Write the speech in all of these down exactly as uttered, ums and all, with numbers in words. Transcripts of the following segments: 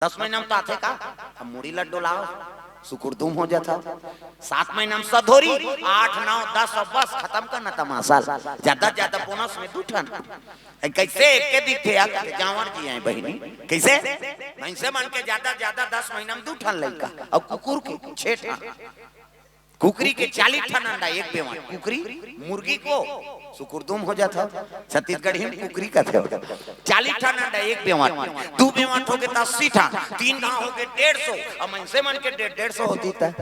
दस महीना में तो आथे का? अब मुड़ी लड्डू लाओ, सुकुरदुम हो जाता। सात महीना में सधोरी, आठ, नौ, दस, अब बस खत्म करना तमाशा। ज्यादा ज्यादा बोनस में दू ठन। ए, कैसे एक के दिखथे यार? कहते, जांवर जी आए बहिनी। कैसे? भैंसे मन के ज्यादा ज्यादा दस महीना में दू ठन लइका, और कुकुर के छह ठन। कुकरी के चालीस ठन अंडा एक बेवाट। कुकरी, मुर्गी को सुकुरदुम हो जाता। छत्तीसगढ़ी में कुकरी कथे हो। चालीस ठन अंडा एक बेवाट, दू बेवाट हो गए तो अस्सी ठन, तीन घाव हो गए डेढ़ सौ, और मनसे मन के डेढ़ डेढ़ सौ होती त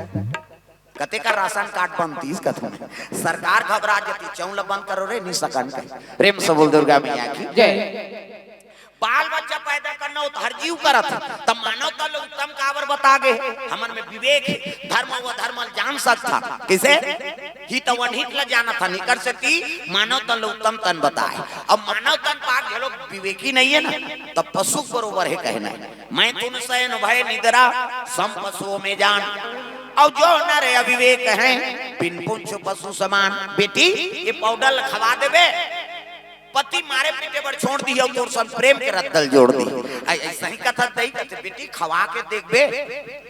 कते का राशन कार्ड बनतीस कथों में। सरकार घबरा जती, चौं ल बंद करो रे, नी सकन कही। प्रेम से बोल दुर्गा मैया की। जय। बाल बच्चा पैदा करना हो तो हर जीव करत हे, तब मानव तन ल उत्तम काबर बता गे? हमन में विवेक हे, धर्म व धर्म ल जान सकता। किसे? हित व अनहित ल जानत हन, इकर सेती मानव तन ल उत्तम तन बताए। अब मानव तन पाक घलो विवेकी नहीं है ना, तब पशु के बरोबर है कहना है। मैथुन शयन भय निद्रा सम पशुओं में जान। और जो नर अविवेक है, बिन पूछ पशु समान। बेटी, ये पाउडर ल खवा देबे, पति मारे पीटे बर छोड़ दिही, अउ तोर संग प्रेम के रद्दा ल जोड़ दिही। ऐ-, ऐसा ही कथा दई कथे, बेटी खवा के देखबे,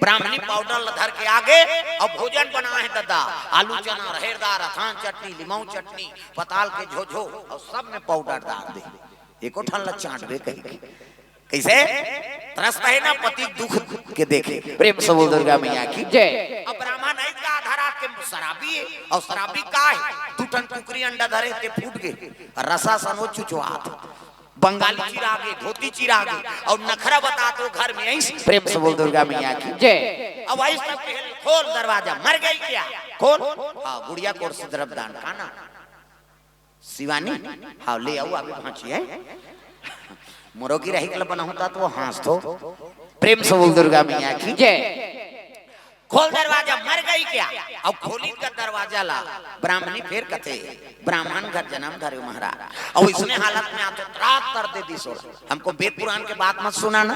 ब्राह्मणी पाउडर ल धर के आगे, अउ भोजन बनाए हे ददा, आलू चना, रहेर दार, अथान चटनी, लिमऊ चटनी, पताल के झोझो, अउ सब में पाउडर डार दे, एको ठन ल चाटबे कही के। कैसे? त्रस्त है ना पति दुख के देखे। प्रेम से बोल दुर्गा मैया की। जय। अब ब्राह्मण है का आधा रात के शराबी है, और शराबी का है? दू ठन कुकरी अंडा धरे ते फूट गए, रसा सन वो चुचवात। बंगाली चिरागे, धोती चिरागे, और नखरा बता तो घर में ऐस। प्रेम से बोल दुर्गा मैया की। जय। अब ऐस तक पहले खोल दरवाजा, मर गई क्या? खोल। हाँ, गुड़िया को और सिद्रप दान खाना। शिवानी, हाँ, ले आओ, अभी पहुंची है। मोरो की रही कल बना होता तो वो हंस तो। प्रेम से बोल दुर्गा मैया की। जय। खोल दरवाजा, मर गई क्या? अब खोली का दरवाजा ला, ब्राह्मणी फेर कथे, ब्राह्मण घर जन्म धरे महाराज। अब इसने हालत में आते त्रात तर दे दी सोला। हमको वेद पुराण के बात मत सुनाना।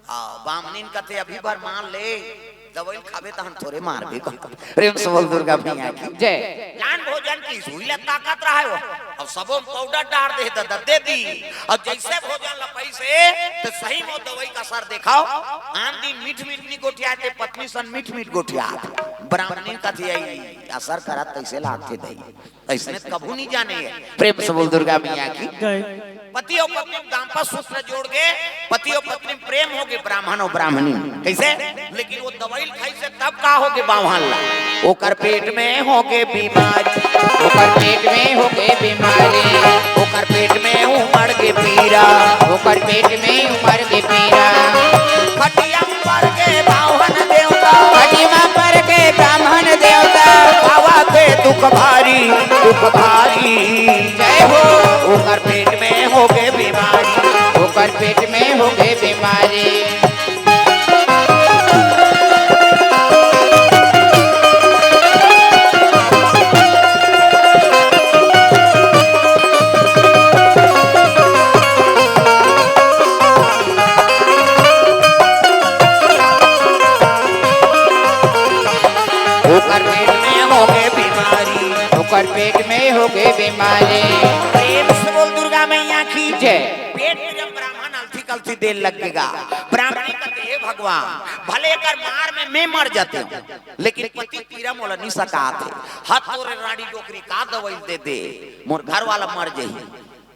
हाँ, बामनिन कथे, "अभी भर मान ले, दवाई खाबे त हम थोरे मारबे।" प्रेम से बोल दुर्गा मैया की। जय। लान भोजन की सुई ल ताकत रहे हो, अब सबो पाउडर डार दे, दे, दे दी। अब जैसे भोजन ल पैसे, तो सही में दवाई का असर देखाओ। आन दिन मीठ मीठ नहीं गोठिया, ते पत्नी सन मीठ मीठ गोठिया। ब्राह्मणी कथे, "यही असर करत तैसे लागथे दई।" अइसने कभू नहीं जाने हे। प्रेम से बोल दुर्गा मैया की। जय। पति और पत्नी दाम्पत्य सूत्र जोड़ के पति और पत्नी प्रेम हो गए, ब्राह्मण और ब्राह्मणी। कैसे? लेकिन वो दवाई खाई से तब का हो गए बाम्हन ला? ओकर पेट में हो गए बीमारी, ओकर पेट में हो गए बीमारी, ओकर पेट में उमड़ के पीरा, ओकर पेट में उमड़ के पीरा। खटिया पर के बाम्हन देवता, खटिया पर के ब्राह्मण देवता, बाबा के दुख भारी, दुख भारी। जय हो। ओकर पेट में हो गए बीमारी, ओकर पेट में हो गए बीमारी। ओकर पेट में हो गए बीमारी, ओकर पेट में हो गए बीमारी। प्रेम से बोल दुर्गा मैया की जय। पेट में जब ब्राह्मण अलथी कलथी देन लगेगा, ब्राह्मणी कहते, "हे भगवान, भले एकर मार में मैं मर जाते हूँ, लेकिन पति पीरा मोला नहीं सकात है। हाथ तोरे राड़ी डोकरी का दवाई दे दे, मोर घर वाला मर जाही।"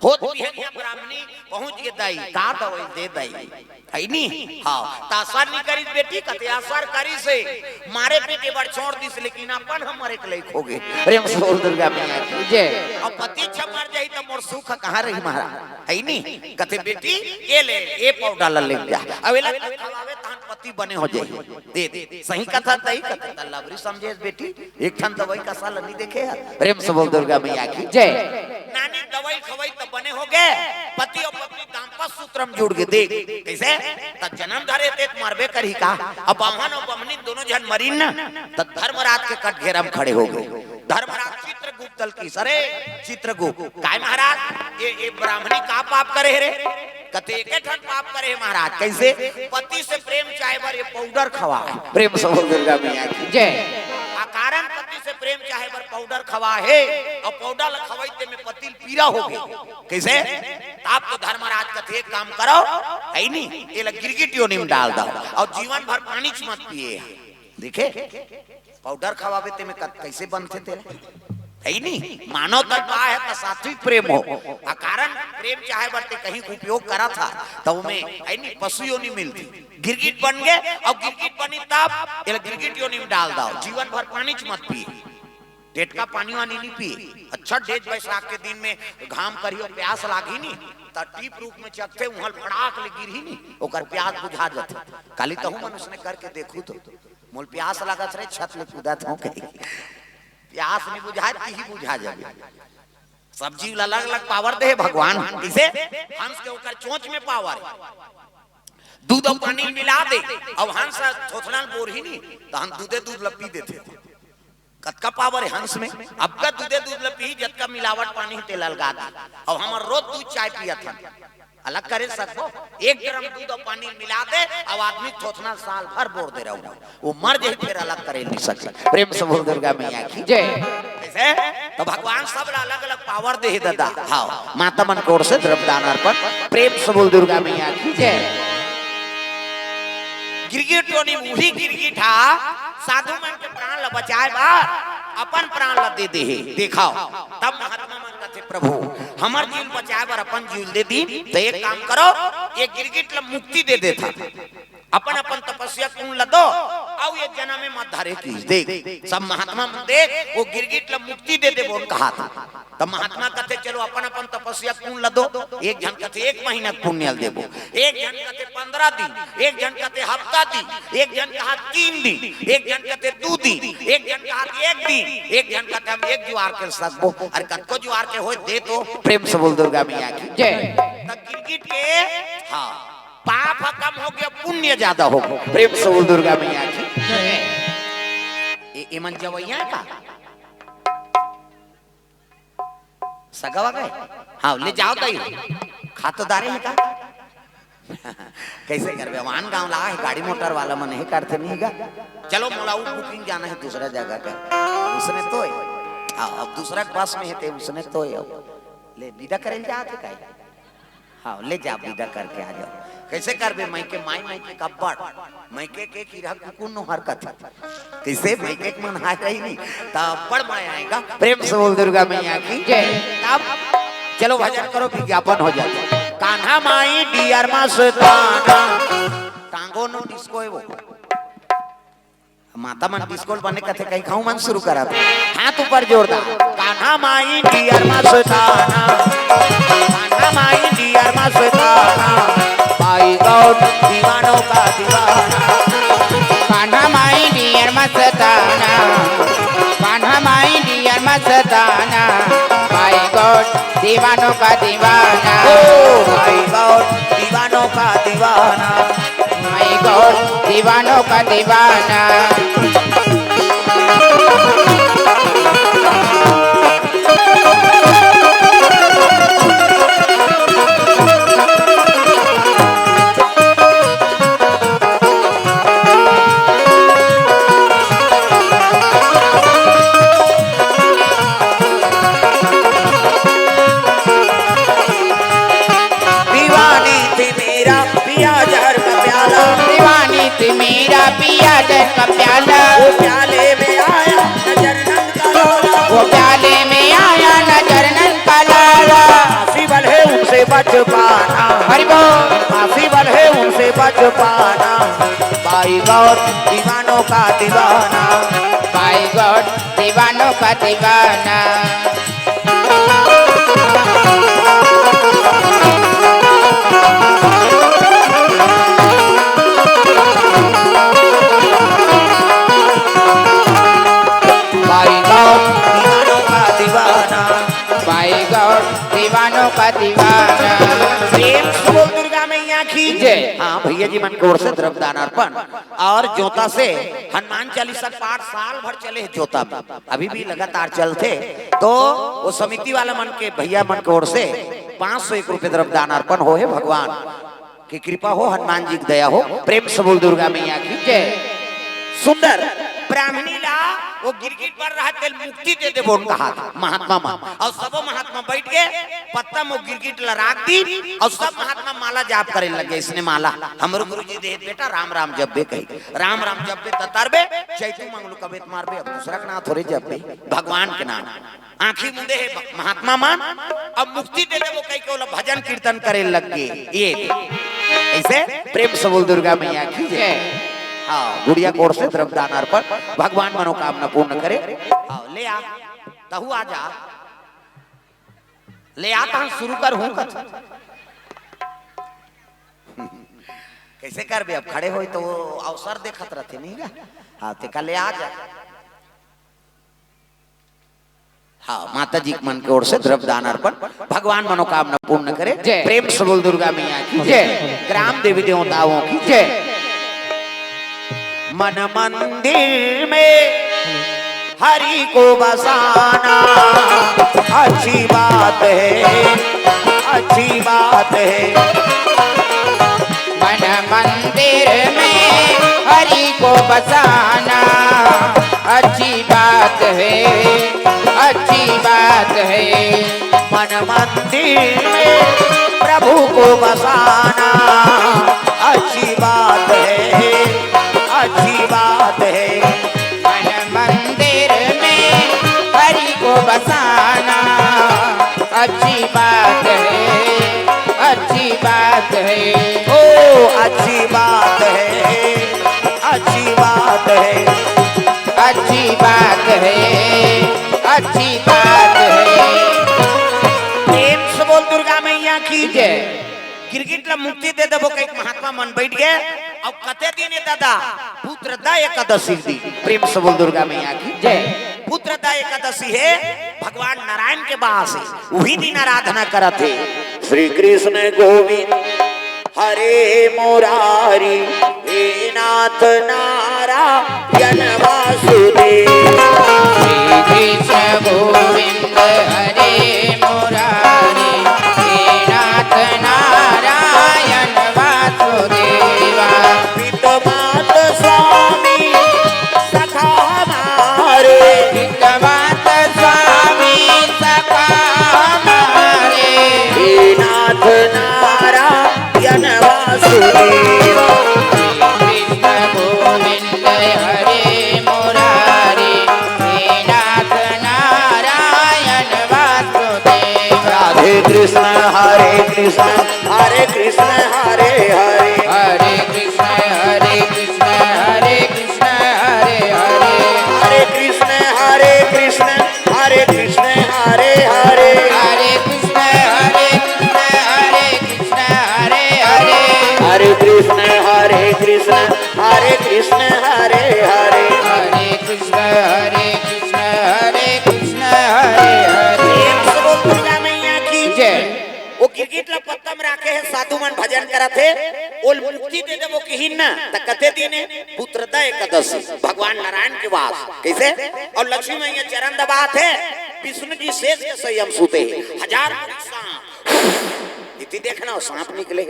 होत बिहनिया ब्राह्मणी पहुंच के, "दाई, का दवाई दे दाई?" है नी? हाँ, त असर नी करिस बेटी, कते असर करिस हे। मारे पीटे बर छोड़ दिस, लेकिन अपन हमर एक लइक हो गे। प्रेम से बोल दुर्गा मैया की जय। अब पति छ मर जाही त मोर सुख कहाँ रही महाराज? है नी? कथे बेटी, ये ले, ये पाउडर ला ले जा। अब एला खवावे तहन पति बने हो जाही। दे दे। सही कथा तही कथे त लबरी समझे बेटी। एक ठन दवाई का साल नहीं देखे है। प्रेम से बोल दुर्गा मैया की जय। नानी दवाई खवाई त बने हो गए, पति और पत्नी दाम्पत्य सूत्र में जुड़ गए। देख कैसे? त जन्म धरे ते त मरबे करही का? अब बाम्हन और बमनी दोनों जन मरीन ना, त धर्मराज के कटघेरा में खड़े हो गए। धर्मराज चित्रगुप्त ल की, "अरे चित्रगुप्त, काय महाराज, ये, ये ब्राह्मणी का पाप करे हे रे?" कते, "एके ठन पाप करे हे महाराज।" कैसे? पति से प्रेम चाहे बर ये पाउडर खवाए। प्रेम से बोल दुर्गा मैया की जय। अकारण पति से प्रेम चाहे बर पाउडर खवा हे, अउ पाउडर ल खवाई ते में पतिल पीरा हो गे। कइसे? तब तो धर्मराज कथे, "एक काम करो, हइ नी, एला गिरगिट योनि में डाल दव, अउ जीवन भर पानीच मत पिए।" देखे, पाउडर खवाबे ते में कत-, कइसे बनथे तेला? हइ नी, मानव तन पाए हे त सात्विक प्रेम हो, अउ कारण प्रेम चाहे बर ते कहीं उपयोग करत हा, त ओमे, हइ नी, पशु योनि मिलथे। गिरगिट बन गे, अउ गिरगिट बनी तब एला गिरगिट योनि में डाल दव, जीवन भर पानीच मत पिए। टेटका पानी वानी नी पिए। अच्छा, जेठ बैसाख के दिन में घाम करही अउ प्यास लागही नी, त टीप रूख में चघथे, उहाँ ल फड़ाक ले गिरही नी, ओकर प्यास बुझा जथे। काली तहूँ मन उसने करके देखहू तो, "मोल प्यास लागत रे, छत ले कूदत हँव," कही। प्यास नी बुझाय, तिही बुझा जाबे। सब जीव ल अलग-अलग पावर दे हे भगवान। कइसे? हंस के ओकर चोंच में पावर हे। दूध अउ पानी मिला दे, अउ हंस ह थोथना ल बोरही नी, त हंस दूधे दूध ल पी देथे। कतका पावर हे हंस में, अतका दूधे दूध ल पीही, जतका मिलावट पानी हे तेला अलगा दे। अउ हमर रोज दूध चाय पियत हन, अलग करे सकबो? एक ड्रम दूध अउ पानी मिला दे, अउ आदमी थोथना साल भर बोर दे रहू, वो मर जाही, फेर अलग करे नी सके। प्रेम से बोल दुर्गा मैया की जय। कइसे? त भगवान सब ला अलग-अलग पावर दे हे ददा। हाँ, माता मन के ओर से द्रव्य दान अर्पण। प्रेम से बोल दुर्गा मैया की जय। गिरगिट योनि म उही गिरगिट हा साधु मन के प्राण ल बचाए बर अपन प्राण ल दे दे हे। देखव, तब महात्मा मन कथे, "प्रभु, हमर जीव बचाए बर अपन जीव दे दीन, त एक काम करो, ये गिरगिट ल मुक्ति दे देथन।" अपन अपन तपस्या के पुण्य ल दो, अउ ये जनम में मत धरे कहिस। देख, सब महात्मा मन देख, वो गिरगिट ल मुक्ति दे देबो कहाथे। त महात्मा कथे, "चलो, अपन अपन तपस्या के पुण्य ल दो।" एक झन कथे, "एक महीना के पुण्य ल देबो।" एक झन कथे, "पंद्रह दिन।" एक झन कथे, "हफ्ता दिन।" एक झन कहा, "तीन दिन।" एक झन कथे, "दू दिन।" एक झन कहा, "एक दिन।" एक झन कथे, "हम एक जुआर के सकबो।" अरे, कतको जुआर के होय, दे तो। प्रेम से बोल दुर्गा मैया की जय। त गिरगिट के, हाँ, पाप ह कम हो गे, पुण्य ज्यादा हो गे। प्रेम से बोल दुर्गा मैया की। ए, एमन जवइया हे का? सगा वगा हे? हाँ, ले जाव तई। खा तो डारे हे का? कइसे करबे? आन गाँव ला हे, गाड़ी मोटर वाला मन हे, करथे नहीं गा। चलो, मोला वो booking जाना हे दूसरा जगह का। उसने तो हे। हाँ, अब दूसरा बस में हे ते, उसने तो हे। ले, विदा करे ल जात हे काई? हाँ, ले जा, विदा करके आ जाव। कइसे करबे? मइके, माई मइके कब्बड़। मइके के कीरा कुकुर नोहर कथे। कइसे? मइके के मन हाय रही नहीं, त अब्बड़ माया आय गा। प्रेम से बोल दुर्गा मैया की जय। तब चलो भजन करो, विज्ञापन हो जाए। कान्हा माई डियर मस्ताना। टांगो नो डिस्को हे वो। माता मन डिस्को ल बने कथे, कहीं खाऊ मन शुरू करत। हाथ ऊपर जोरदार। कान्हा माई डियर मस्ताना, कान्हा माई डियर मस्ताना, भाई गौर दीवानों का दीवाना। कान्हा माई डियर मस्ताना, कान्हा माई डियर मस्ताना, भाई गौर दीवानों का दीवाना। ओ भाई गौर दीवानों का दीवाना। माई गौर दीवानों का दीवाना। दीवानी थी मेरा पिया जहर का प्याला। दीवानी थी मेरा पिया जहर का प्याला। वो प्याले में आया नजर नंद का लाला। वो प्याले में आया नजर नंद का लाला। फांसी बल है उनसे बच पाना। हरि बोल। फांसी बल है उनसे बच पाना। भाई गौर दीवानों का दीवाना। भाई गौर दीवानों का दीवाना। भाई गौर दीवानों का दीवाना। भाई गौर दीवानों का दीवाना। प्रेम से बोल दुर्गा मैया की जय। हाँ, भैया जी मन के ओर से द्रव्य दान अर्पण। और जोता से हनुमान चालीसा पाठ साल भर चले हे जोता में, अभी भी लगातार चलथे। तो वो समिति वाला मन के, भैया मन के ओर से पाँच सौ एक रुपये द्रव्य दान अर्पण हो हे। भगवान की कृपा हो, हनुमान जी की दया हो। प्रेम से बोल दुर्गा मैया की जय। सुंदर ब्राह्मणी ला वो गिरगिट बर रहा, तेल मुक्ति दे देबो कहा महात्मा मन। अउ सबो महात्मा बैठ के पत्ता म वो गिरगिट ला राख दी, अउ सब महात्मा माला जाप करे लगे। इसने माला हमरो गुरुजी दे, बेटा राम राम जपबे कही, राम राम जपबे त तरबे, चैतू मंगलू कबे त मारबे, अब दूसरा के नाम थोड़े जपबे, भगवान के नाम। आँखी मुंदे हे महात्मा मन, अब मुक्ति दे देबो कहि के ओला भजन कीर्तन करे लग गे। ये ऐसे प्रेम से बोल दुर्गा मैया की जय। हाँ, गुड़िया कोर से द्रव्य दान अर्पण, भगवान मनोकामना पूर्ण करे। हाँ, ले आ, तहू आ जा, ले आ, तहन शुरू कर हूँ कथा। कैसे करबे, अब खड़े होई तो वो अवसर देखत रहते नहीं गा। हाँ, तेका ले आ जा। हाँ, माता जी के मन के ओर से द्रव्य दान अर्पण, भगवान मनोकामना पूर्ण करे। जय। प्रेम से बोल दुर्गा मैया की जय। जय। ग्राम देवी देवताओं की जय। मन मंदिर में हरि को बसाना अच्छी बात है, अच्छी बात है। मन मंदिर में हरि को बसाना अच्छी बात है, अच्छी बात है। मन मंदिर में प्रभु को बसाना अच्छी बात है, अच्छी बात है। मन मंदिर में हरि को बसाना अच्छी बात है, अच्छी बात है। ओ, अच्छी बात है, अच्छी बात है। अच्छी बात है, अच्छी बात है। प्रेम से बोल दुर्गा मैया की जय। गिरगिट ला मुक्ति दे देबो कहिके महात्मा मन बैठ गे। अउ कते दिन हे दादा? पुत्रदा एकादशी के दिन। प्रेम से बोल दुर्गा मैया की जय। पुत्रदा एकादशी हे, भगवान नारायण के बास हे, उही दिन आराधना करत हे। श्री कृष्ण गोविंद हरे मुरारी, हे नाथ नारायण वासुदेव। श्री कृष्ण गोविंद हरे मुरारी, हे नाथ नारायण वासुदेवा। पित मात स्वामी सखा हमारे, पित मात स्वामी सखा हमारे। हे नाथ नारायण वासुदेव। कृष्ण गोविंद हरे मुरारी, हे नाथ नारायण वासुदेव। राधे कृष्ण हरे कृष्ण हरे कृष्ण हरे हरे। हरे कृष्ण हरे कृष्ण हरे कृष्ण हरे हरे। हरे कृष्ण हरे कृष्ण हरे कृष्ण हरे हरे। हरे कृष्ण हरे कृष्ण हरे कृष्ण हरे हरे। हरे कृष्ण हरे कृष्ण हरे कृष्ण हरे हरे। हरे कृष्ण हरे कृष्ण हरे कृष्ण हरे हरे। प्रेम से बोल दुर्गा मैया की जय। वो गिरगिट ला पत्ता म राखे हे, साधु मन भजन करत हे, ओल मुक्ति दे देबो किहिन ना, त कते दिन हे? पुत्रदा एकादशी, भगवान नारायण के वास। कैसे? अउ लक्ष्मी मैया चरण दबात हे, विष्णु जी शेष के सही म सूते हे, हजार मुड़ी सांप। इति देखना, वो सांप निकले,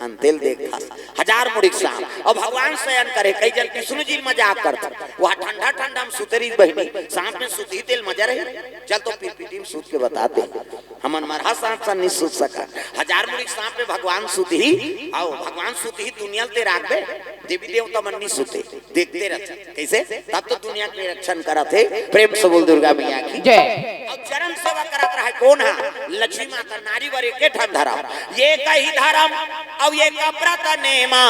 अंतेल देखता, हजार मुड़ी सांप। अउ भगवान शयन करे, कई जन विष्णु जी मजाक करता, वह ठंडा ठंडा म सूते रही बहिनी, सांप में सूती तेल मजा रही। चल तो पिरपिटी म सूत के बताते। हमन मरहा सांप सन नहीं सूत सका। हजार मुड़ी सांप में भगवान सूत ही, अउ भगवान सूत ही दुनिया ल ते राखबे, देवी देवता मन नहीं सूते, देखते रहते। कैसे? तब तो दुनिया के निरीक्षण करत हे। प्रेम से बोल दुर्गा मैया की जय। अउ चरण सेवा करत रहे कोन हा? लक्ष्मी माता। नारी बर एके ठन धरम, एकही धरम, अउ एक व्रत नेमा,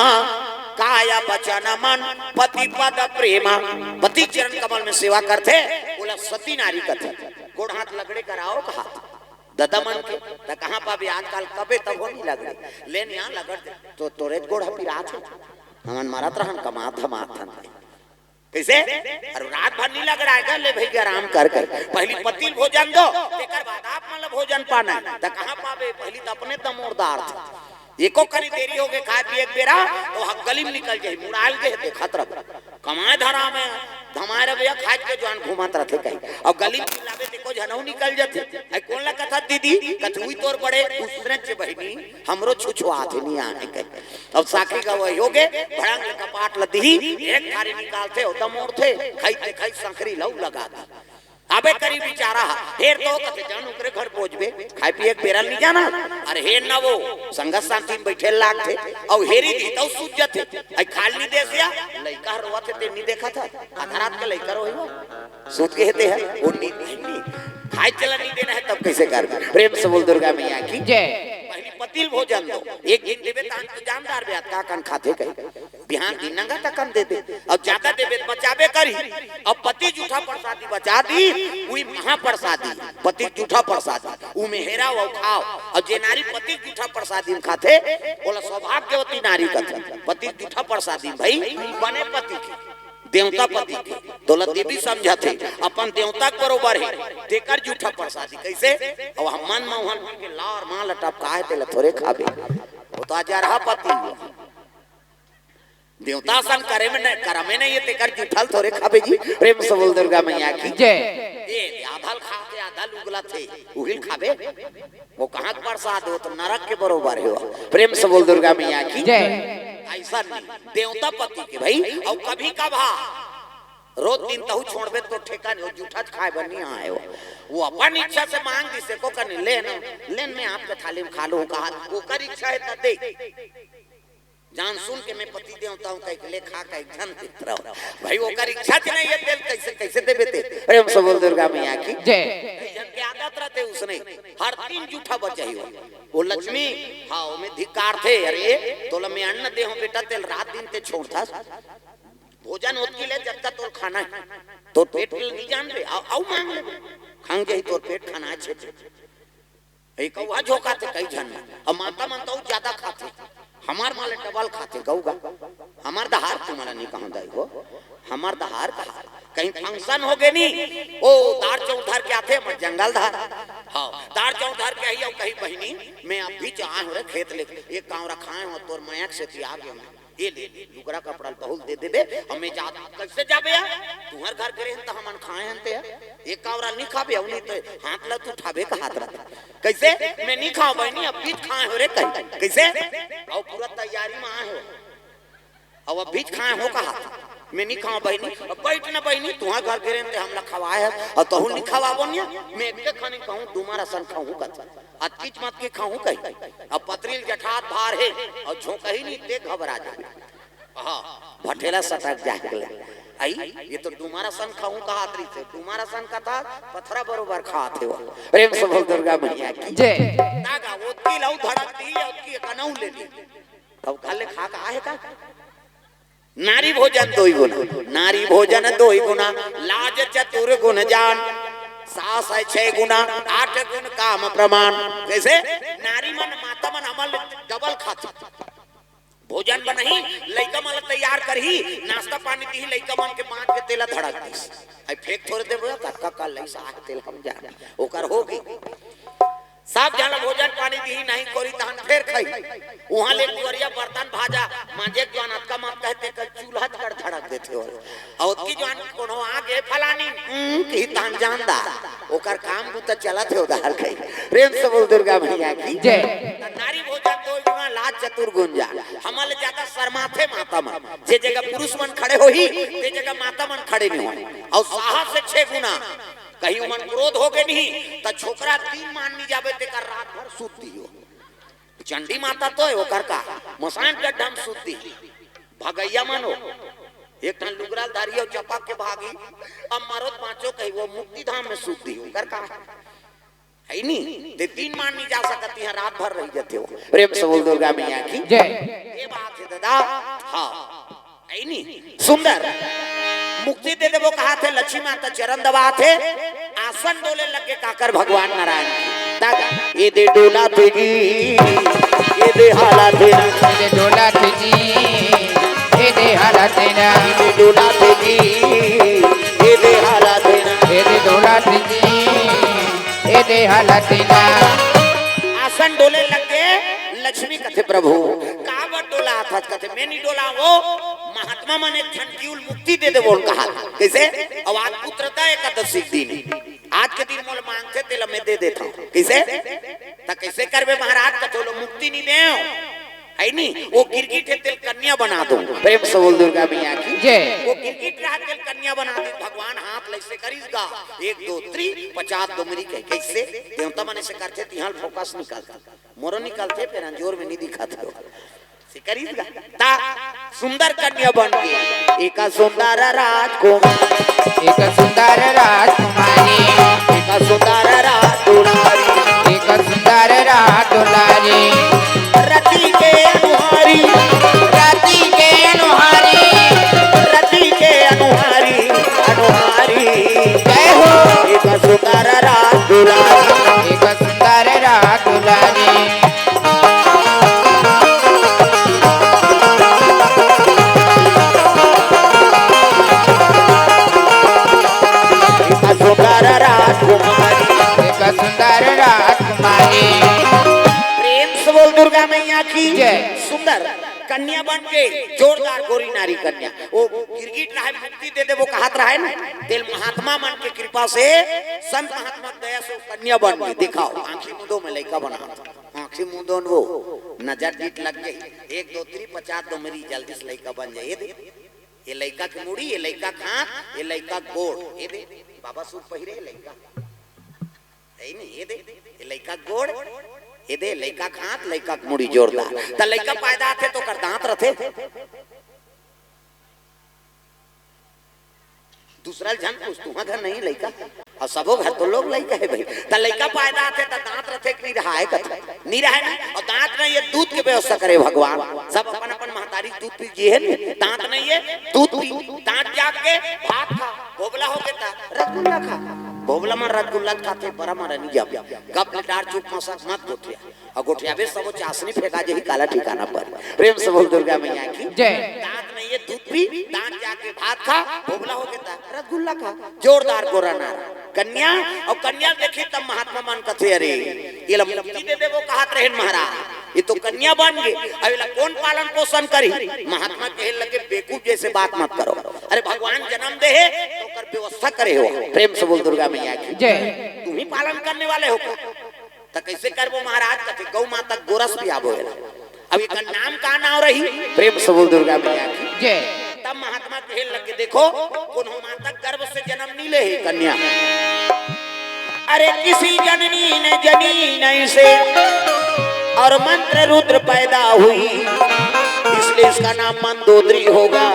काय बचन मन पति पद प्रेमा। पति चरण कमल में सेवा करथे, ओला सती नारी कथे। गोड़ हाथ लगड़े कराओ कहात ददा मन के, त कहाँ पाबे आजकल, कबे तब हो नहीं लगड़े। लेन यहाँ लगड़ दे। तो तोरे गोड़ ह पिरात हे। हमन मरत रहन, कमात धमात हन। कैसे? अरे रात भर नहीं लगड़ाएगा, ले भई आराम कर कर। पहली पति ल भोजन दो, तेकर बाद आप मन ल भोजन पाना हे। त कहाँ पाबे? पहली त अपने दमोरदार थे। एको कनी देरी हो गए खाए पिए के बेरा, तो हम गली में निकल जाई, मुड़ाल के देखत रह। कमाए धरा में धमाए रह भैया, खाए के जवान घूमत रहते कहीं। अब गली में चिल्लाबे, देखो झनऊ निकल जाते। ऐ कोन ला कथत दीदी? कथुई तोर बड़े उसरत जे बहिनी, हमरो छुछुआत हे नहीं आने कहीं। अब साखी गवाही हो गए, भड़ंग कपार काट ल दिही, एक थारी निकालथे, ओता मोड़थे, खई ते खई संखरी लऊ लगा दी। अबे करी बिचारा ह, फेर तो कथे जान ओकरे घर बोझबे, खाए पिए के बेरा ल नी जाना। अरे हेर ना वो, संगत साथी में बैठे लागथे, अउ हेरी दी तउ सूत जथे। आई खाल नी देस या, लइका ह रोवत हे ते नी देखत ह, आधा रात के लइका रोही हो, सूत के हेते ह, वो नी, नी, खाए चला नी देना है तब कैसे कर? प्रेम से बोल दुर्गा मैया की जय। पहली पतिल भोजन दो, एक दिन देबे तान तो जानदार बे, का कन खाथे कही। बिहान दिन नंगा तकन दे दे, अब ज्यादा देबे त बचाबे करी। अब पति जूठा प्रसादी बचा दी, उही महाप्रसादी, पति जूठा प्रसादी, उमे हेरा वो खाओ। अब जे नारी पति जूठा प्रसादी में खाथे, ओला सौभाग्यवती नारी कथे। पति जूठा प्रसादी में भाई बने पति के, देवता पति के, तोला देवी समझथे, अपन देवता के बरोबर हे, तेकर जूठा प्रसादी। कैसे? अब हम मन मोहन के लार मां लटपकाए, तेला थोरे खाबे, वो तो अजरहा पति हुआ। देवता सन करे में नहीं, करमे नहीं है, तेकर जूठल थोरे खाबे जी। प्रेम से बोल दुर्गा मैया की जय। ए, आधा ल खा के आधा ल उगला थे, उहिल खाबे। वो कहाँ के प्रसाद हो, तो नरक के बरोबर हो। प्रेम से बोल दुर्गा मैया की जय। ऐसा नहीं, देवता पति के भाई, और कभी कभार रोज दिन तहु छोड़बे तो ठेका नहीं, वो जूठा खाए बर नहीं आए हो। वो अपन इच्छा से मांग दिसे को करने, ले ना, लेन मैं आपके थाली में खा लूँ, कहा, ओकर इच्छा है त दे। जान सुन के मैं पति देवता हूँ कह के ले खा के एक झन देत रहो। भाई ओकर इच्छा थी नहीं ये तेल कैसे, कैसे देबे ते? प्रेम से बोल दुर्गा मैया की जय। जन के आदत रहते उसने हर दिन जूठा बचाई हो। वो लक्ष्मी, हाँ, वो में धिक्कार थे, अरे, तोला मैं अन्न दे हूँ बेटा, तेल रात दिन ते छोड़थस। भोजन ओतकी ले जब तक तोर खाना है। तोर पेट के नहीं जान बे, आउ, आउ मांग ले। खांग जाही तोर पेट खाना है छे। ए कौआ झोंकाथे कई झन में। अब माता मन तो ज्यादा खाथे। हमार माले डबल खाथे गऊ गा। हमार दहार तुम्हारा नहीं कहूं दाई हो। हमार दहार कहा। कहीं फंक्शन हो गए नी। ओ दार चौधर के आथे, हमर जंगल धार। हाँ, दार चौधर के आई और कही बहिनी, मैं अभी चाहे हो रे खेत ले, एक कांवरा खाए हो, तोर मयक से तिया गए मैं। ये ले, लुगरा कपड़ा बहुत दे देबे, हमें जा, कैसे जाबे यार? तुम्हार घर के रहन त हमन खाए हन ते यार। एक कावरा नहीं खाबे, अउ नहीं तो हाथ ला तू उठाबे का हाथ रख। कैसे? मैं नहीं खाओ बहनी, अब बीच खाए हो रे कहीं। कैसे? और पूरा तैयारी में आए हो। अब, अब बीच खाए हो का हाथ? मैं नहीं खाओ बहनी, अब बैठ ना बहनी, तुम्हार घर के रहन ते हमला खवाए है, और तहु नहीं खवाबो नहीं, मैं एक खाने कहूँ, डुमर असन खाऊँ का। अतकीच मत के खाऊं कही। अब पतरील जठात भार हे और झोंकही नहीं ते घबरा जाबे। हाँ, भठेला सटक जाए के ले। आई, ये तो डुमर असन खाऊं कहा अतरी से, डुमर असन का था, पथरा बरोबर खात हे वो। प्रेम से बोल दुर्गा मैया की जय। ना गा, ओतकी लऊ धड़क दी, ओतकी कनऊ ले ली। तब खाले खा का आहे का? नारी भोजन दोई गुना, नारी भोजन दोई गुना, लाज चतुर गुण जान, सास है छह गुना, आठ गुण काम प्रमाण। कैसे? नारी मन, माता मन हमल डबल खाथे। भोजन बनही, लइका मन ला तैयार करही, नाश्ता पानी दिही, लइका मन के बांध के तेला धड़क दिस। आई फेंक थोड़े देबो, कतका का लइस आए तेल हम जाने। ओकर होगी। सब झन भोजन पानी दिही, नहीं कोरी तहन फेर खाई। उहाँ ले दुवरिया बर्तन भाजा मांजे के जुआन अतका मत कहते, कल चूल्हा कर धड़क देथे हो। अउ ओतकी जुआन कोनो आगे फलानी, हम्म, कही तहन जानदा। ओकर काम बुता चलत हे उधार खाई। प्रेम से बोल दुर्गा मैया की जय। नारी भोजन दोई गुना, लाज चतुर गुण जान। हमन ले ज्यादा शर्माथे माता मन। जे जगह पुरुष मन खड़े होही, ते जगह माता मन खड़े नहीं होही। अउ साहस से छह गुना। कहीं उमन क्रोध हो गए नहीं, त छोकरा दिन मान नहीं जाबे, तेकर रात भर सुत दियो। चंडी माता तो है, ओकर का? मसान गड्ढा में सुत दी। भगैया मन हो। एक ठन लुगरा धारी हो, चपक के भागी। अब मरो त बाँचो कही, वो मुक्ति धाम में सुत दी। ओकर का? है नहीं? ते दिन मान नहीं जा सकत, यहाँ रात भर रह जाते हो। प्रेम से बोल दुर्गा मैया की जय। ये बात है दादा। हाँ। ऐनी सुंदर मुक्ति दे देबो कहाथे, लक्ष्मी माता चरण दबाथे, आसन डोले लगे काकर भगवान नारायण। दादा, ए दे डोला तेगी, ए दे हाला तेरा। ए दे डोला तेगी, ए दे हाला तेरा। ए दे डोला तेगी, ए दे हाला तेरा। ए दे डोला तेगी, ए दे हाला तेरा। आसन डोले लगे, लक्ष्मी कथे, "प्रभु, काबर डोलाथस?" कथे, "मैं नहीं डोलावों, महात्मा मन एक झन जीव ल मुक्ति दे देबो," कहा। कैसे? अउ आज पुत्रदा एकादशी के दिन हे। आज के दिन मोला मांगथे, तेला मैं दे देथों। कैसे? त कैसे करबे महाराज? कथे, "ओला मुक्ति नहीं देव, है नी, वो गिरगिट हे तेल कन्या बना दो। प्रेम से बोल दुर्गा मैया की। जय। वो गिरगिट रहा तेल कन्या बना दे। भगवान हाथ लइसे करिस गा, एक दो तीन, पचास दो मेरी कहे। कैसे? देवता मन से करथे, तिहां फोकस निकलथे, मोरो निकलथे, फेर अंजोर में नहीं दिखाथे। से करिस गा, ता सुंदर कन्या बन गे। एक सुंदर राजकुमार, एक सुंदर राजकुमारी, एक सुंदर राजकुमारी, एक सुंदर राजकुमारी। रति के अनुहारी, रति के अनुहारी, रति के अनुहारी, अनुहारी। जय हो। एक सुंदर राजकुमारी, एक सुंदर राजकुमारी। एक सुंदर राजकुमारी, एक सुंदर राजकुमारी। प्रेम से बोल दुर्गा मैया की। जय। सुंदर कन्या बन के, जोरदार गोरी नारी कन्या। वो गिरगिट रहा, मुक्ति दे दे, वो कहत रहा है ना, तेल महात्मा मन के कृपा से, संत महात्मा के दया से वो कन्या बन गई। दिखाओ, आंखी मुंदो में लइका बना, आंखी मुंदो में वो नजर डीठ लग गई। एक दो तीन, पचास दो मेरी, जल्दी से लइका बन जाए। ये दे, ये लइका के मुड़ी, ये लइका के हाथ, ये लइका के गोड़। ये दे, बाबा सूट पहिरे लइका, है नहीं? ये दे, ये लइका के गोड़, ये दे, लइका के हाथ, लइका के मुड़ी जोरदार। त लइका पैदा आथे तो ओकर दांत रथे। दूसरा झन पूछ, तुहां घर नहीं लइका? अउ सबो घर तो लोग लइका हे भाई। त लइका पैदा आथे त दांत रथे कि नहीं रहा है कथे? नहीं रहा है ना। अउ दांत नहीं हे, दूध के व्यवस्था करे भगवान। सब अपन अपन महतारी दूध पी जी है नी, दांत नहीं हे, दूध पी, दांत जाग के भात खा, भोबला हो गे त रसगुल्ला खा। भोबला मन रसगुल्ला खाथे, बरा मन नहीं जाम। गप ले डार चुप मसक मत गोठिया। अउ गोठियाबे सबो चासनी फेंका जही, काला ठिकाना पर। प्रेम से बोल दुर्गा मैया की। जय। दांत नहीं हे, दूध पी, दांत जाके भात खा, भोबला हो गे त रसगुल्ला खा। जोरदार गोरा नारा। कन्या, अउ कन्या देखी तब महात्मा मन कथे, अरे, ये ला मुक्ति दे देबो कहत रहेन महाराज, ये तो कन्या बन गे, अब ये ला कौन पालन पोषण करी? महात्मा कहे लगे, बेवकूफ जैसे बात मत करो। अरे भगवान जन्म दे हे तो ओकर व्यवस्था करे हो। प्रेम से बोल दुर्गा मैया की। जय। तुम ही पालन करने वाले हो का? त कैसे करबो महाराज? कथे गौ माता के गोरस पियाबो एला। अब एकर नाम का नाम रही? प्रेम से बोल दुर्गा मैया की। जय। तब महात्मा कहे लगे, देखो, कोनो माता गर्भ से जन्म नहीं ले हे कन्या। अरे किसी जननी ने जनी नहीं से और मंत्र रुद्र पैदा हुई, इसलिए इसका नाम मंदोदरी होगा।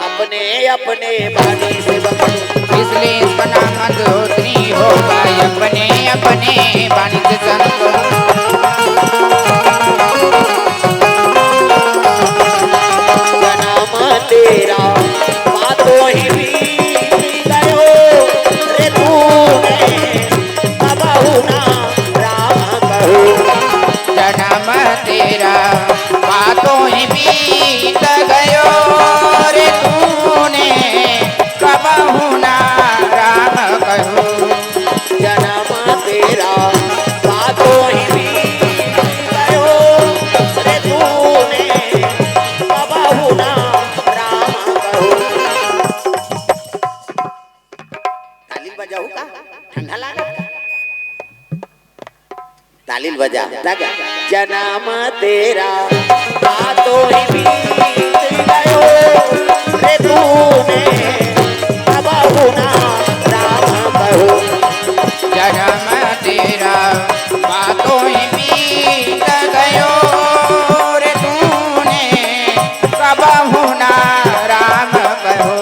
अपने अपने बानी से बंधो। इसलिए इसका नाम मंदोदरी होगा, अपने अपने बानी से बंधो। जन्म तेरा बातों ही बीत गयो रे तूने कबहु ना राम कहो। जन्म तेरा बातों ही बीत गयो रे तूने कबहु ना राम कहो। जन्म तेरा बातों ही बीत गयो रे तूने कबहु ना राम कहो। ताली बजाऊ का? ठंडा लागत का? ताली बजा, लगा। जन्म तेरा बातों ही बीत गयो रे तूने कबहु ना राम कहो। जन्म तेरा बातों ही बीत गयो रे तूने कबहु ना राम कहो।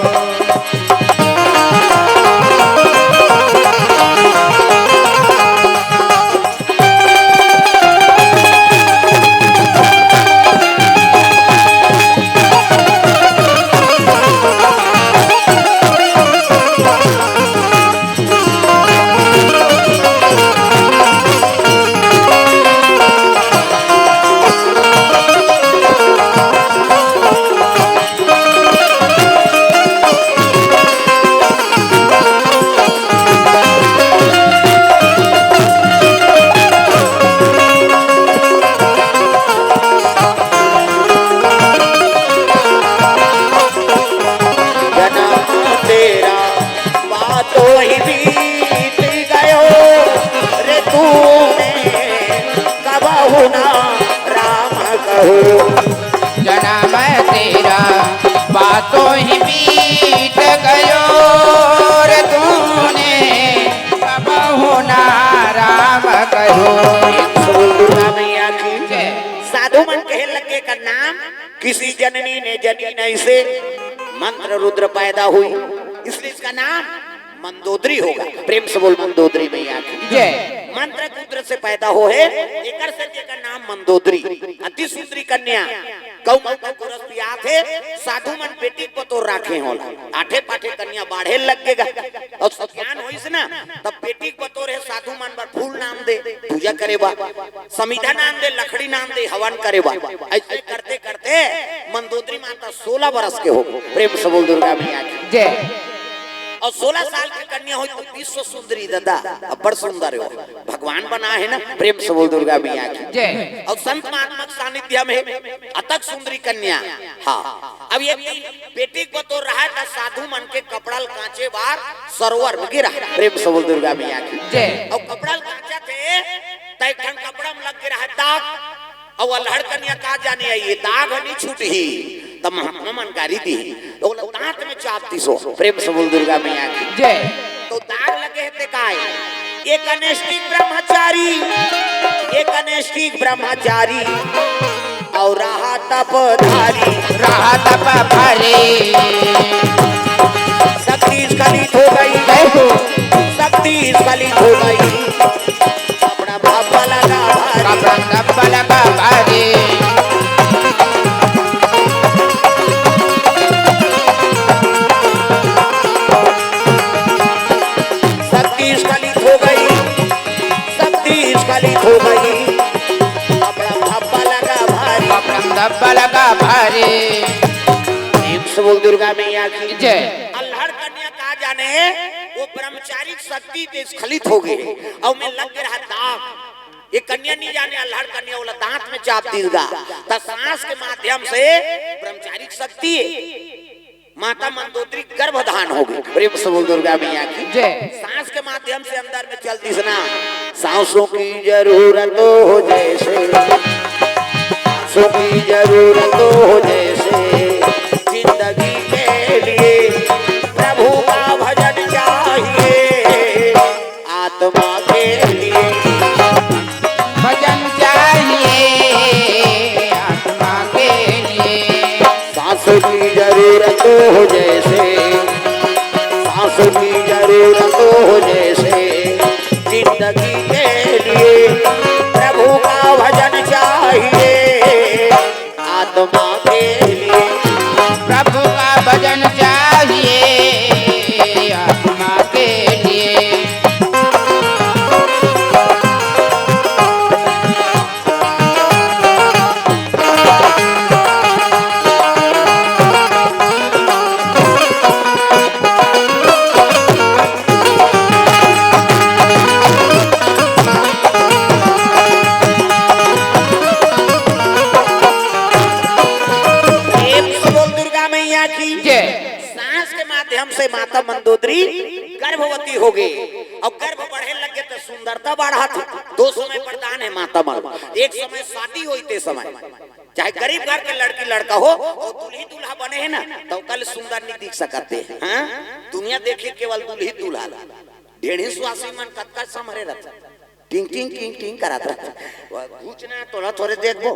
प्रेम से बोल दुर्गा मैया की। साधु मन कहे लगे का नाम किसी जननी ने जनी नहीं से मंत्र रुद्र पैदा हुई, इसलिए इसका नाम मंदोदरी होगा। प्रेम से बोल मंदोदरी मैया की। जय। मंत्र रुद्र से पैदा हो है, एकर से एकर नाम मंदोदरी। अति सुंदरी कन्या, कौ कौ कौ गोरस पियात हे, साधु मन बेटी पतोर राखे होला। आठे पाठे कन्या बाढ़े लगेगा। अउ सज्ञान होइस ना, तब बेटी पतोर हे, साधु मन बर फूल नाम दे, पूजा करे बा, समिधा नाम दे, लकड़ी नाम दे, हवन करे बा। ऐसे करते करते मंदोदरी माता सोलह बरस के हो। प्रेम से बोल दुर्गा मैया की। जय। अउ सोलह साल के कन्या होई तो विश्व सुंदरी दादा, अब्बड़ सुंदर हो, भगवान बना है ना। प्रेम से बोल दुर्गा मैया की। जय। अउ संत महात्मा के सानिध्य में अतक सुंदरी कन्या। हाँ, अब ये बेटी पतोर रहा था, साधु मन के कपड़ा ल कांचे बार सरोवर में गिरा। प्रेम से बोल दुर्गा मैया की। जय। अउ कपड़ा ल कांचा थे, त एक ठन कपड़ा में लग के रहा दाग। अउ अल्हड़ कन्या का जाने आई, ये दाग नहीं छूटही, त महात्मा मन गारी दी, त ओला दांत में चाप दिसो। प्रेम से बोल दुर्गा मैया की। जय। तो दाग लगे हे ते काय? एक अनैष्ठिक ब्रह्मचारी, एक अनैष्ठिक ब्रह्मचारी, अउ रहा तपधारी। रहा तपधारी। शक्ति स्खलित हो गई। जय हो। शक्ति स्खलित हो गई। कपड़ा धब्बा लगा भारी। कपड़ा धब्बा लगा भारी। शक्ति स्खलित हो गई, शक्ति स्खलित हो गई। कपड़ा धब्बा लगा भारी। कपड़ा धब्बा लगा भारी। प्रेम से बोल दुर्गा मैया की। जय। अल्हड़ कन्या का जाने, वो ब्रह्मचारी शक्ति ते स्खलित हो गए, अउ में लग रहा दाग। ये कन्या नहीं जाने, अल्हड़ कन्या वाला दांत में चाप दिल दा, त सांस के माध्यम से ब्रह्मचारी शक्ति माता मंदोदरी गर्भधान हो गई। प्रेम से बोल दुर्गा मैया की। जय। सांस के माध्यम से अंदर में चल दिसना। सांसों की जरूरत हो जैसे, सांसों की जरूरत हो जैसे, जिंदगी के लिए प्रभु का भजन चाहिए। आत्मा के लिए भजन चाहिए, आत्मा के लिए। सांसों की जरूरत हो जैसे, सांसों की जरूरत हो जैसे, जिंदगी के लिए प्रभु का भजन चाहिए। आत्मा के लिए प्रभु का भजन चाहिए, आत्मा के लिए। प्रेम से बोल दुर्गा मैया की। जय। सांस के माध्यम से माता मंदोदरी गर्भवती हो गई। अब गर्भ बढ़े लगे तो सुंदरता बढ़ा थी। दो समय वरदान है माता मन। एक समय शादी होई ते समय, चाहे गरीब घर के लड़की लड़का हो, और दूल्ही दूल्हा बने है ना, तो कल सुंदर नहीं दिख सकते। हाँ, दुनिया देखे केवल दूल्ही दूल्हा ला। ढेढ़ी सुवासी मन कतका समरे रहता, टिंग टिंग टिंग टिंग करत रहता। वो कुछ ना, तोला थोड़े देखबो,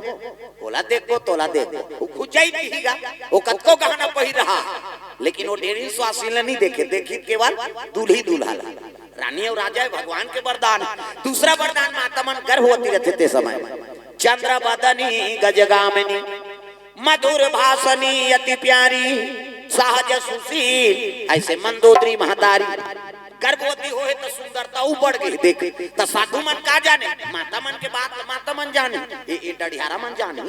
ओला देखबो, तोला देखबो। वो खुद जाई दिहीगा, वो कतको गहना पहिर रहा, लेकिन वो ढेढ़ी सुवासी ला नहीं देखे, देखी केवल दूल्ही दूल्हा ला। रानी और राजा है, भगवान के वरदान। दूसरा वरदान, माता मन गर्भवती रहते ते समय, चंद्र बदनी गजगामिनी, मधुर भाषणी अति प्यारी, सहज सुशील, ऐसे मंदोदरी महतारी। गर्भवती होए तो सुंदरता ऊ बढ़ गई। देख, तो साधु मन का जाने, माता मन के बात माता मन जाने, ये, ये डढ़ियारा मन जाने।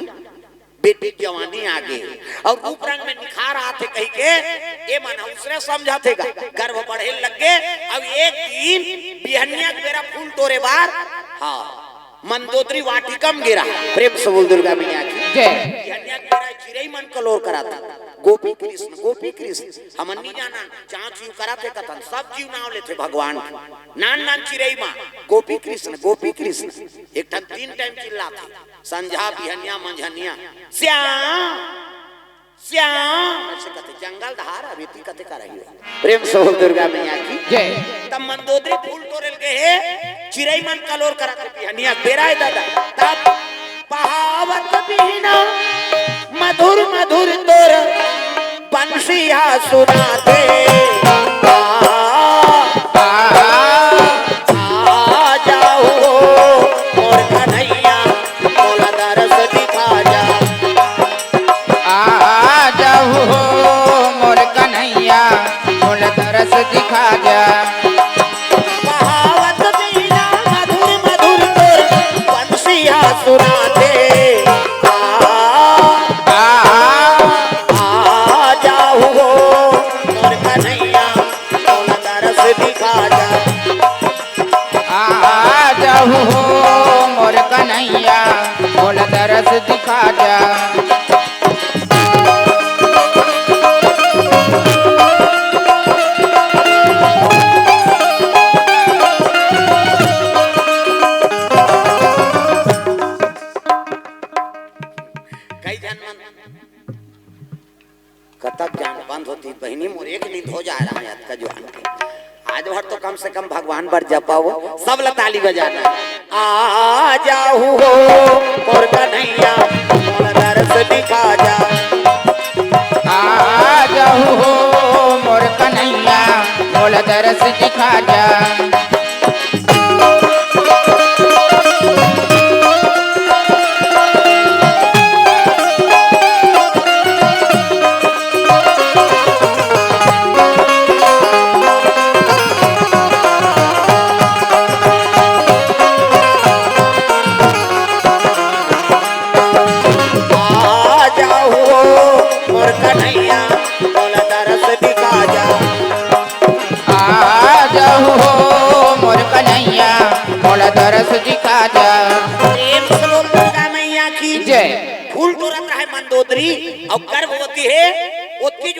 बेटी जवानी आ गई और रूप रंग में निखार आथे कही के ये मन उसने समझा थे गा। गर्भ बढ़े लग गए। अब एक दिन बिहनिया के बेरा फूल तोरे बार, हाँ, मंदोदरी वाटिका में गिरा। प्रेम से बोल दुर्गा मैया की। जय। बिहनिया के बेरा चिरई मन कलोर करा था, गोपी कृष्ण, गोपी कृष्ण। हमन नहीं जाना, चाँव चीव करा थे कथन, सब जीव नाव लेथे भगवान के। नान नान चिरई मा गोपी कृष्ण, गोपी कृष्ण। एक ठन तीन टाइम चिल्ला थे, संझा, बिहनिया, मंझनिया, श्याम, श्याम। ऐसे कथे, जंगल धार अबेती कथे का रही है। प्रेम से बोल दुर्गा मैया की। जय। तब मंदोदरी फूल टोरे ल गे हे, चिरई मन कलोर करत हे, बिहनिया बेरा हे दादा। तब पहावत बीना मधुर मधुर तोर बंसिया सुनाथे। आ, आ, आ जाहू मोर कन्हैया, मोला दरस दिखा जा। आ जाहू मोर कन्हैया, मोला दरस दिखा जा। पहावत बीना मधुर मधुर तोर बंसिया सुनाथे। आ, आ, आ जाहू मोर कन्हैया, मोला दरस दिखा जा। आ जाहू मोर कन्हैया, मोला दरस दिखा जा। कई झन मन कतक जान बंद होती बहिनी, मोर एक नींद हो जाए रहा है अतका जुआन के। आज भर तो कम से कम भगवान बर जपाओ, सब ला ताली बजाना। आ जाहू हो मोर कन्हैया, मोला दरस दिखा जा। आ जाहू हो मोर कन्हैया, मोला दरस दिखा जा। आ जाहू मोर कन्हैया, मोला दरस दिखा जा। आ जाहू मोर कन्हैया, मोला दरस दिखा जा। प्रेम से बोल दुर्गा मैया की जय। फूल टोरत रहे मंदोदरी अउ गर्भवती हे।